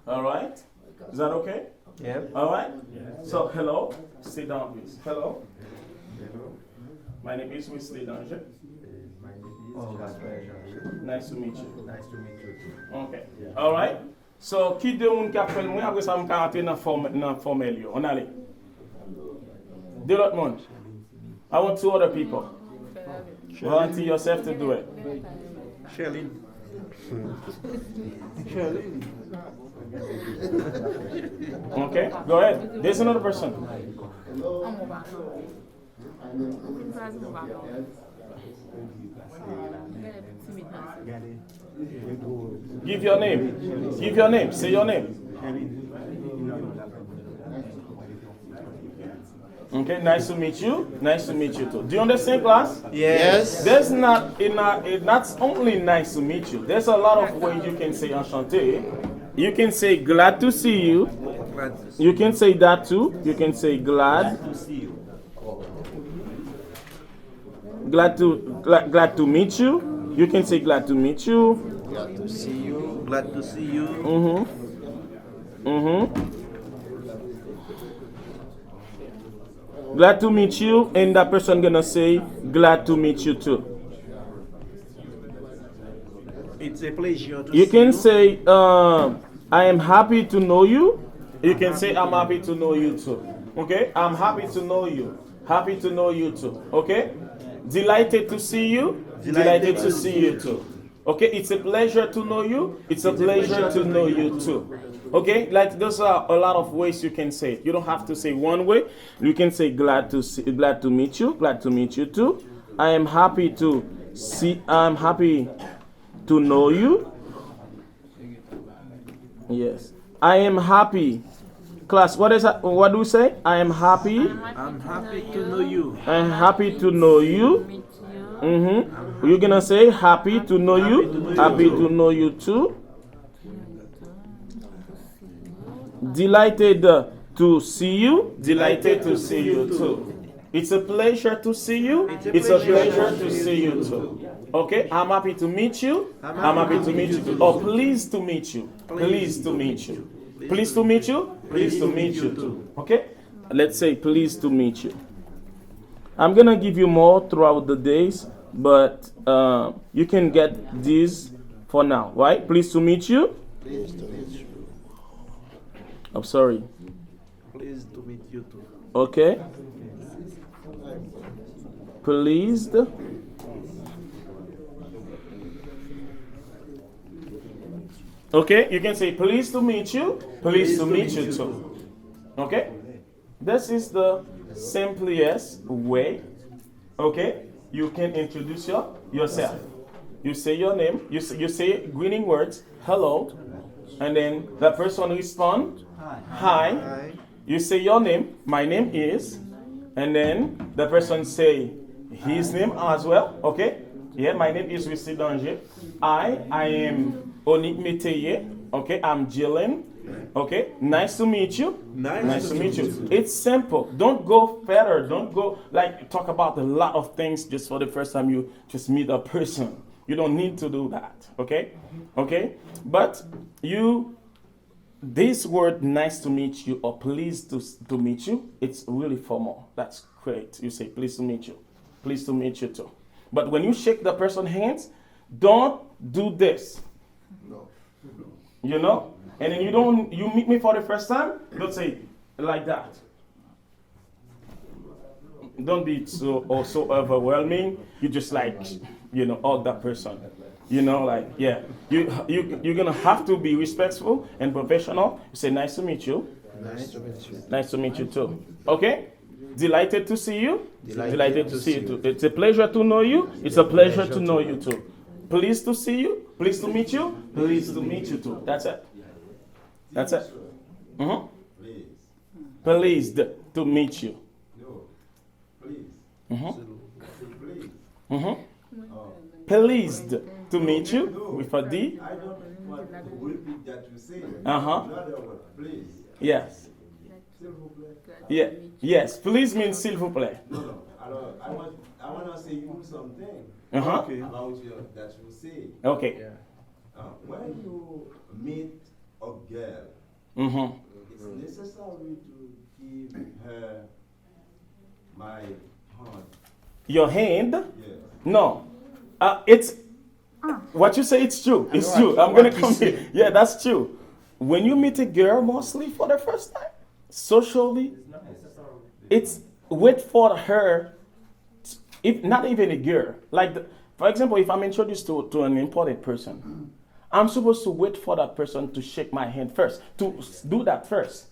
All right. Is that okay? Yep. All right. So hello. Sit down, please. Hello. My name is Wesley Danger. Oh, that's very Nice to meet you. Nice to meet you too. Okay. All right. So ki de moun k ap fè l mwen, apre sa m ka antre nan fòm nan fòmèl yo. On ale. De lòt moun. I want two other people. Volunteer yourself to do it. Sherlyn. Sherlyn. Okay. Go ahead. There's another person. Give your name. Give your name. Say your name. Okay, nice to meet you. Nice to meet you too. Do you understand, class? Yes. There's not enough. It's not only nice to meet you. There's a lot of ways you can say enchanté. You can say glad to see you. You can say that too. You can say glad. Glad to glad, glad to meet you. You can say glad to meet you. Glad to see you. Glad to see you. Mhm. Mhm. Glad to meet you, and that person gonna say glad to meet you too. It's a pleasure to You see can you. Say, um, I am happy to know you. You can say I'm happy to know you too. Okay? I'm happy to know you. Happy to know you too. Okay? Delighted to see you. Delighted to see you too. Okay, it's a pleasure to know you. It's a pleasure to know you too. Okay, like those are a lot of ways you can say it. You don't have to say one way. You can say glad to see, glad to meet you, glad to meet you too. I am happy to see, I'm happy to know you. Yes. I am happy. Class, what is that? What do we say? I am happy. I'm happy to know you. I'm happy to know you. Mm-hmm. You're gonna say happy to know you. Happy to know you too. Delighted to see you. Delighted to see you too. It's a pleasure to see you. It's a pleasure to see you too. Okay, I'm happy to meet you. I'm happy to meet you too. Or pleased to meet you. Pleased to meet you. Pleased to meet you. Pleased to meet you too. Okay? Let's say pleased to meet you. I'm gonna give you more throughout the days, but uh, you can get these for now, right? Pleased to meet you. I'm sorry. Pleased to meet you too. Okay. Pleased. Okay, you can say pleased to meet you. Pleased to meet you too. Okay? This is the simplest way. Okay? You can introduce your, yourself. You say your name, you say, you say greeting words, "Hello," and then the person respond, "Hi." Hi. You say your name, "My name is," and then the person say his name as well. Okay? "Yeah, my name is Wesley Danger. I, I am Onik Meteye. Okay, I'm Jalen. Okay, nice to meet you." Nice Nice to to meet meet you. you. It's simple. Don't go further. Don't go, like, talk about a lot of things just for the first time you just meet a person. You don't need to do that. Okay? Okay? But you, this word, "Nice to meet you" or "Pleased to, to meet you," it's really formal. That's great. You say, "Pleased to meet you." "Pleased to meet you too." But when you shake the person's hands, don't do this. No. You know? And then you don't, you meet me for the first time, don't say like that. Don't be so, or so overwhelming. You just, like, you know, hug that person. You know, like, yeah. You, you, you're gonna have to be respectful and professional. You say, "Nice to meet you." Nice to meet you. Nice to meet you too. Okay? Delighted to see you. Delighted to see you. It's a pleasure to know you. It's a pleasure to know you too. Pleased to see you. Pleased to meet you. Pleased to meet you too. That's it. That's it. Mm-hmm. Pleased to meet you. Mm-hmm. Mm-hmm. Pleased to meet you with a D. I don't want to repeat that you say. Uh-huh. Another word, please. Yes. S'il vous plaît. Yeah. Yes. Please means "S'il vous plaît." No, no. Alors, I want, I want to say you something Uh-huh. Okay. about your, that you say. Okay. Yeah. Uh, when you meet a girl, Mm-hmm. it's necessary to give her my hand. Your hand? Yes. No. Uh, it's what you say. It's true. It's I know true. I- I'm gonna what you come say. Here. Yeah, that's true. When you meet a girl, mostly for the first time, socially, it's wait for her. If not even a girl, like the, for example, if I'm introduced to, to an important person, I'm supposed to wait for that person to shake my hand first, to s- do that first.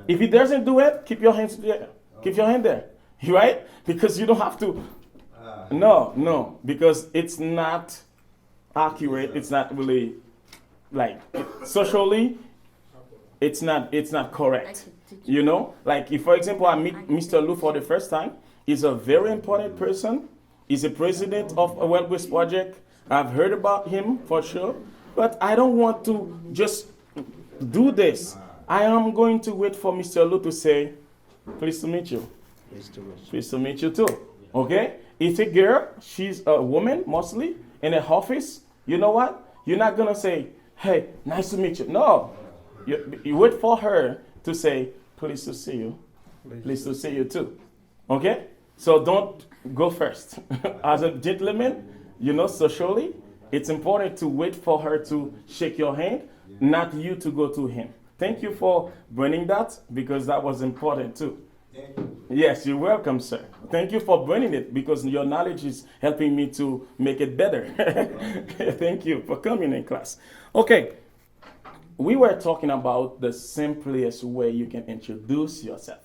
If he doesn't do it, keep your hands there. Keep your hand there, right? Because you don't have to. No, no, because it's not accurate. It's not really, like, socially, it's not, it's not correct. You know, like, if, for example, I meet Mister Lou for the first time, he's a very important person. He's a president of a Wellgrace project. I've heard about him for sure, but I don't want to just do this. I am going to wait for Mister Lou to say, "Pleased to meet you." Pleased to meet you. Pleased to meet you too. Okay? If a girl, she's a woman mostly, in a office, you know what? You're not gonna say, "Hey, nice to meet you." No. You, you wait for her to say, "Pleased to see you." Pleased to see you too. Okay? So don't go first. As a gentleman, you know, socially, it's important to wait for her to shake your hand, not you to go to him. Thank you for bringing that, because that was important too. Yes, you're welcome, sir. Thank you for bringing it, because your knowledge is helping me to make it better. Thank you for coming in class. Okay, we were talking about the simplest way you can introduce yourself.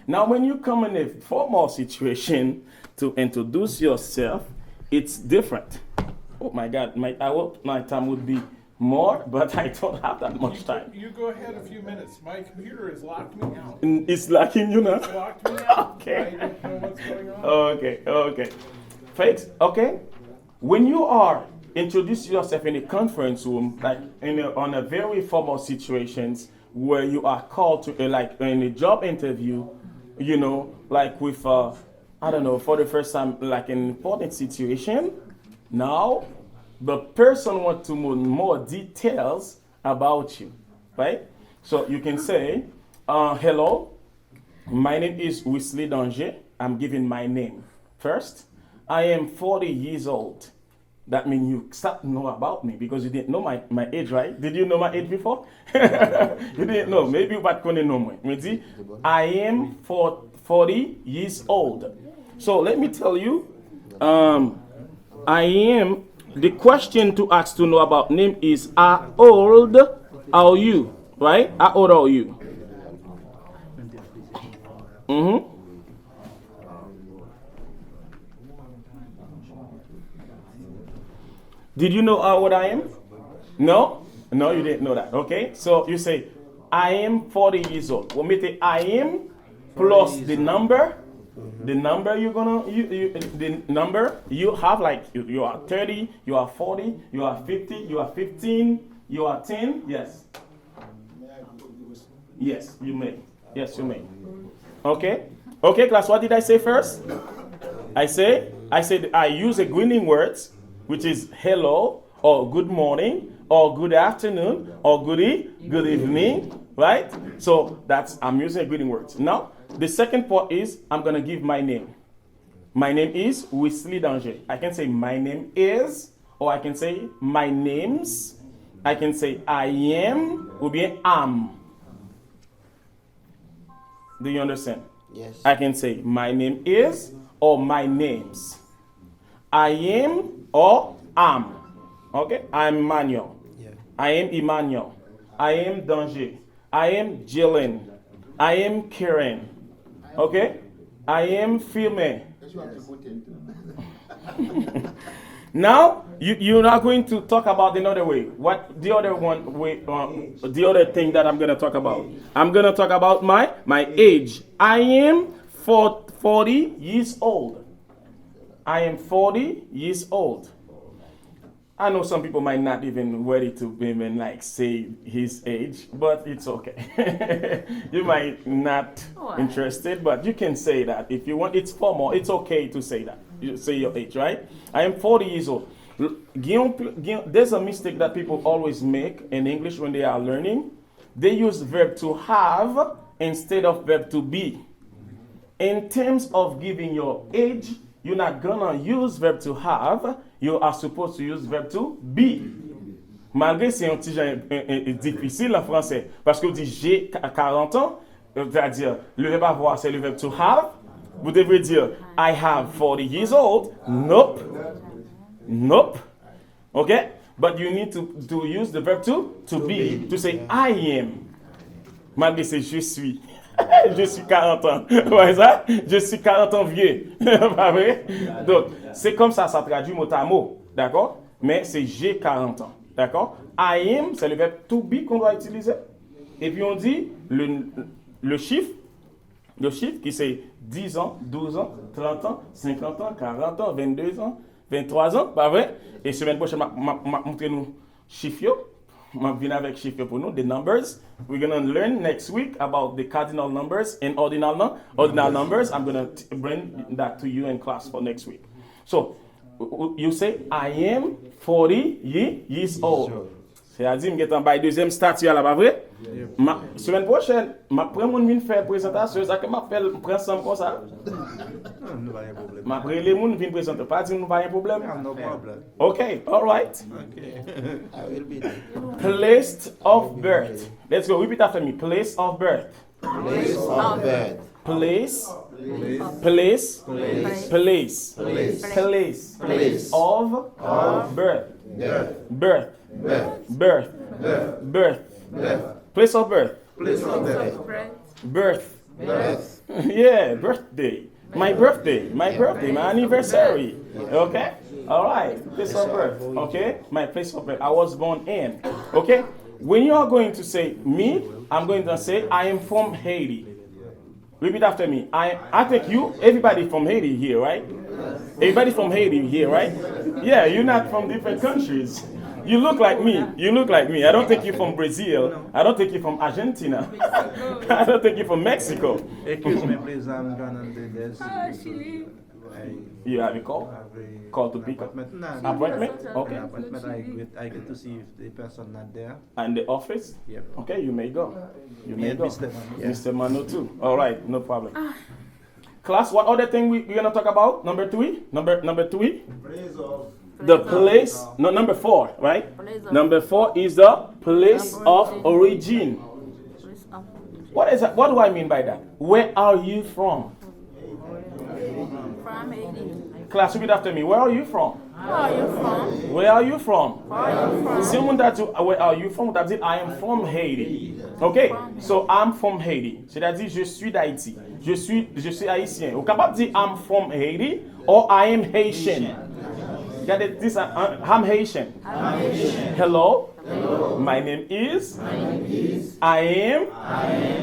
Now, when you come in a formal situation to introduce yourself, it's different. Oh my God, my, I hope my time would be more, but I don't have that much time. You go ahead a few minutes. My computer is locked me out. N- It's locking you now? It's locked me out. Okay. I don't know what's going on. Okay, okay. Thanks. Okay. When you are introduce yourself in a conference room, like in a, on a very formal situations where you are called to, uh, like in a job interview, you know, like with, uh, I don't know, for the first time, like an important situation. Now, the person want to know more details about you, right? So you can say, uh, "Hello, my name is Wesley Danger." I'm giving my name first. "I am forty years old. That means you start know about me because you didn't know my, my age, right? Did you know my age before? You didn't know. Maybe ou pa t konnen non mwen. Mwen di, I am for, forty years old. So let me tell you, um, I am, the question to ask to know about name is, how old are you? Right? How old are you? Mm-hmm. Did you know how old I am? No? No, you didn't know that. Okay? So you say, I am forty years old. Ou mete I am plus the number. The number you're gonna, you, you, the number you have, like, you, you are thirty, you are forty, you are fifty, you are fifteen, you are ten. Yes. Yes, you may. Yes, you may. Okay. Okay, class, what did I say first? I say, I said I use a greeting words, which is hello, or good morning, or good afternoon, or good e-, good evening, right? So that's, I'm using a greeting words. Now, the second part is I'm gonna give my name. My name is Wesley Danger. I can say my name is, or I can say my names. I can say I am, oubyen am. Do you understand? Yes. I can say my name is or my names. I am or am. Okay? I'm Manuel. Yeah. I am Emmanuel. I am Danger. I am Jalen. I am Karen. Okay? I am Firmin. Now, you, you are going to talk about another way. What the other one way, uh, the other thing that I'm gonna talk about. I'm gonna talk about my my age. I am for, forty years old. I am forty years old. I know some people might not even ready to even, like, say his age, but it's okay. You might not interested, but you can say that if you want. It's formal. It's okay to say that. You say your age, right? I am forty years old. L-, gen yon pl-, gen, there's a mistake that people always make in English when they are learning. They use verb to have instead of verb to be. In terms of giving your age, you're not gonna use verb to have, you are supposed to use verb to be. Malgre se yon ti jan e, e, e, difisil an fransè, paske ou di j'ai quarante ans, c'est-à-dire le verbe avoir c'est le verbe to have, vous devez dire I have forty years old. Nope. Nope. Okay? But you need to, to use the verb to, to be, to say I am. Malgre se je suis. Je suis quarante ans. Ou wè sa? Je suis quarante ans vieux. Pa vre? Donk, se konsa sa tradui motamo. Dakò? Men se j'ai quarante ans. Dakò? I am, c'est le verbe to be qu'on doit utiliser. Epi on dit le, le chiffre, le chiffre ki se dix ans, douze ans, trente ans, cinquante ans, quarante ans, vingt-deux ans, vingt-trois ans, pa vre? E semèn pwochèn, m ap, m ap, m ap montre nou chif yo. M ap vin avèk chif yo pou nou, the numbers. We're gonna learn next week about the cardinal numbers and ordinal num-, ordinal numbers. I'm gonna t-, bring that to you in class for next week. So, w-, w-, you say, I am forty ye-, years old. Se a di m gentan bay dezyèm stati a la, pa vre? M a, semèn pwochèn, m ap pran moun vin fè prezantasyon, sa ke m ap fè l, m pran san m konsa. Nou pa gen pwoblèm. M ap rele moun vin prezante. Pa di m nou pa gen pwoblèm. Ah, no problem. Ok, alright. Ok. I will be there. Place of birth. Let's go, repeat after me. Place of birth. Place of birth. Place, Place. place, Place. place, Place. place, Place. of, Of. Birth, Birth. Birth, Birth. Birth, Birth. Birth, Birth. Place of birth. Place of birth. Birth, Birth. Yeah, birthday. My birthday, my birthday, my anniversary. Okay? Alright. Place of birth. Okay? My place of birth. I was born in. Okay? When you are going to say me, I'm going to say I am from Haiti. Repeat after me. I I think you, everybody from Haiti here, right? Everybody from Haiti here, right? Yeah, you're not from different countries. You look like me. You look like me. I don't think you're from Brazil. I don't think you're from Argentina. I don't think you're from Mexico. Excuse me, please, I'm gonna do this. Ah, Chili. I You have a call? have a Call to pick up. Appointment. No, Appointment? An Okay. appointment, I get, I get to see if the person not there. And the office? Yep. Okay, you may go. You may And go. Mister Mano, yeah. Mister Mano too. All right, no problem. Class, what other thing we, we're gonna talk about? Number three? Number number three? Place of The place, no, number four, right? Number four is the place of origin. What is that? What do I mean by that? Where are you from? Class, repeat after me. Where are you from? Where are you from? Where are you from? Si yon moun ta di, "Where are you from?" Ou ta di, "I am from Haiti." Ok? So, "I'm from Haiti." Sètadi, "Je suis d'Haïti." Je suis, je suis haïtien. Ou kapab di, "I'm from Haiti" or "I am Haitian." Gade, di sa, "I'm Haitian." Hello. My name is. I am.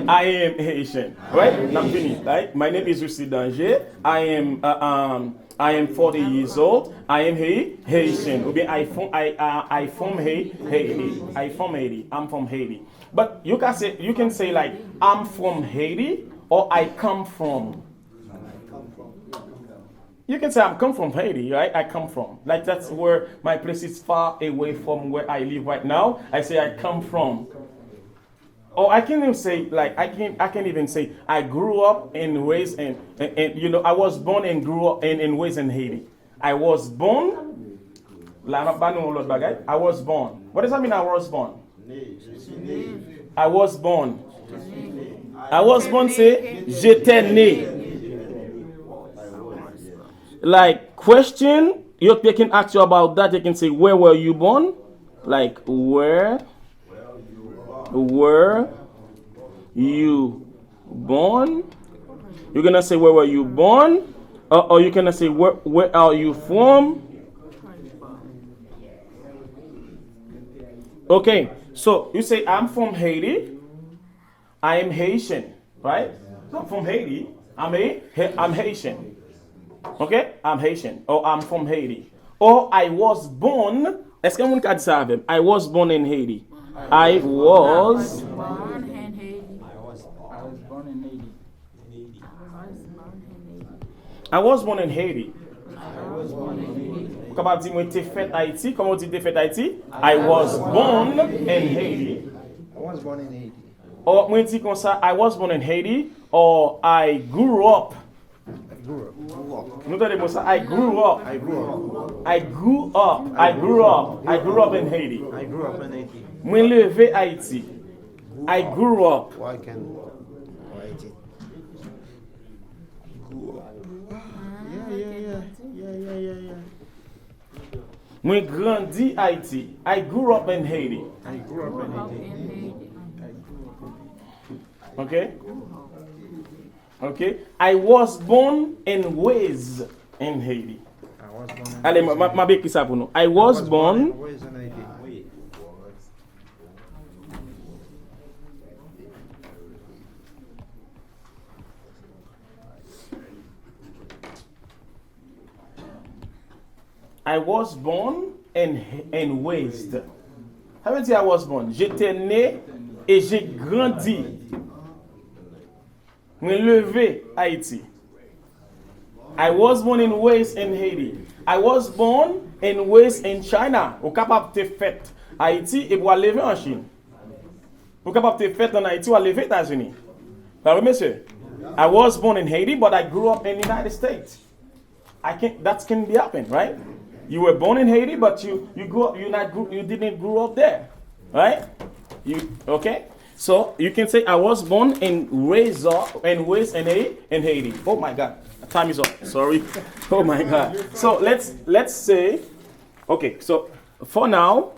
I am Haitian. Right? N ap fini. Right? My name is Wesley Danger. I am, uh, um, I am forty years old. I am Haitian. Oubyen I from, I, uh, I from Haiti. I from Haiti. I'm from Haiti. But you can say, you can say like, "I'm from Haiti" or "I come from." You can say, "I'm come from Haiti," right? "I come from." Like, that's where my place is far away from where I live right now. I say, "I come from." Or I can even say, like, I can, I can even say, "I grew up and raised in, and, and, you know, I was born and grew up and, and raised in Haiti." I was born. La, m ap ba nou yon lòt bagay. I was born. What does that mean, "I was born"? I was born. I was born, se, "J'étais né." Like, question, yo, they can ask you about that. They can say, "Where were you born?" Like, "Where were you born?" You're gonna say, "Where were you born?" Or, or you're gonna say, "Where, where are you from?" Okay, so you say, "I'm from Haiti. I am Haitian," right? I'm from Haiti. I'm a, I'm Haitian. Okay? I'm Haitian. Or I'm from Haiti. Or I was born. Èske moun ka di sa avè m? I was born in Haiti. I was. Born in Haiti. I was, I was born in Haiti. I was born in Haiti. Ou kapab di, "Mwen te fèt Ayiti." Kòman w di, "Te fèt Ayiti"? I was born in Haiti. I was born in Haiti. Or mwen di konsa, "I was born in Haiti," or "I grew up." I grew up. Nou tande mo sa, "I grew up." I grew up. I grew up. I grew up. I grew up in Haiti. I grew up in Haiti. Mwen leve Ayiti. I grew up. Why can why it? Grew up. Yeah, yeah, yeah. Yeah, yeah, yeah, yeah. Mwen grandi Ayiti. I grew up in Haiti. I grew up in Haiti. Okay? Okay? I was born and raised in Haiti. I was born in Ale, m ap ekri sa pou nou. I was born. Raised in Haiti. I was born and, and raised. Sa vle di I was born. J'étais né et j'ai grandi. Mwen leve Ayiti. I was born and raised in Haiti. I was born and raised in China. Ou kapab te fèt Ayiti epi w al leve an Chin. Ou kapab te fèt an Ayiti, w al leve Etazini. Pa vre, mesye? I was born in Haiti, but I grew up in United States. I can, that can be happen, right? You were born in Haiti, but you, you grew up, you not grew, you didn't grow up there, right? You, okay? So you can say, "I was born and raised up and raised in, a, in Haiti." Oh my God, time is up. Sorry. Oh my God. So let's, let's say, okay, so for now,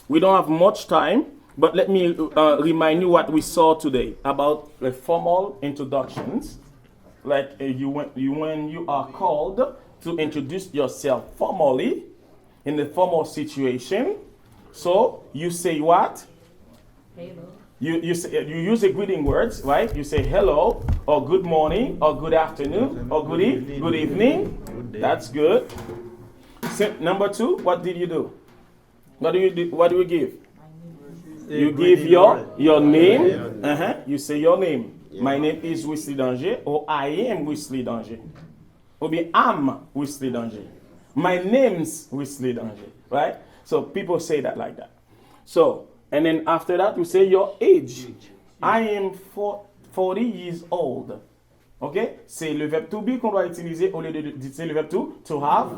we don't have much time, but let me, uh, remind you what we saw today about the formal introductions. Like, uh, you, when, you, when you are called to introduce yourself formally in a formal situation, so you say what? Hello. You, you, say, you use the greeting words, right? You say hello, or good morning, or good afternoon, or good, e- good evening. That's good. Number two, what did you do? What do you do? What do you give? You give your, your name. Uh-huh. You say your name. "My name is Wesley Danger," or "I am Wesley Danger." Oubyen, "I'm Wesley Danger." "My name's Wesley Danger." Right? So people say that like that. So, and then after that, you say your age. "I am four, forty years old." Ok? Se le verb to be ke w dwe itilize olye de, de, se le verb to, to have.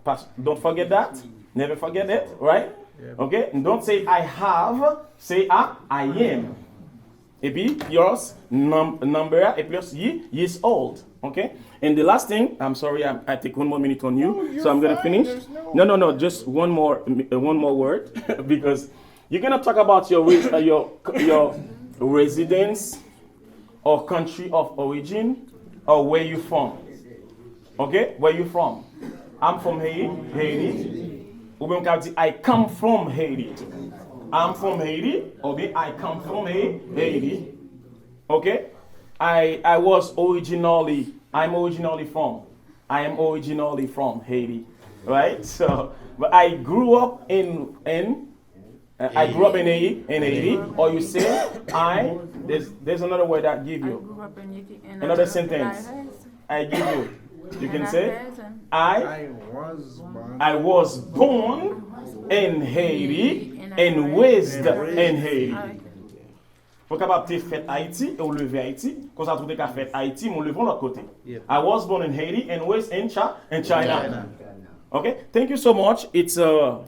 Pas- Don't forget that. Never forget it, right? Okay? And don't say I have, say I, I am. Epi, plus num- number, epi plus ye, years old. Okay? And the last thing, I'm sorry, I, I take one more minute on you, so I'm gonna finish. No, no, no, just one more, uh, one more word, because you're gonna talk about your re- uh, your your residence or country of origin or where you from. Okay? Where you from? I'm from Haiti. Haiti. Ou byen ka di I come from Haiti. I'm from Haiti. Ou byen I come from Ha- Haiti. Okay? I I was originally I'm originally from I am originally from Haiti. Right? So, but I grew up in in uh, I grew up in Haiti, in Haiti, or you say I there's there's another word I give you. Another sentence I give you. You can say I I was born in Haiti and raised in Haiti. Ou kapab te fèt Ayiti e ou leve Ayiti, konsa tou te ka fèt Ayiti, men ou leve yon lòt kote. I was born in Haiti and raised in China. Okay? Thank you so much. It's uh,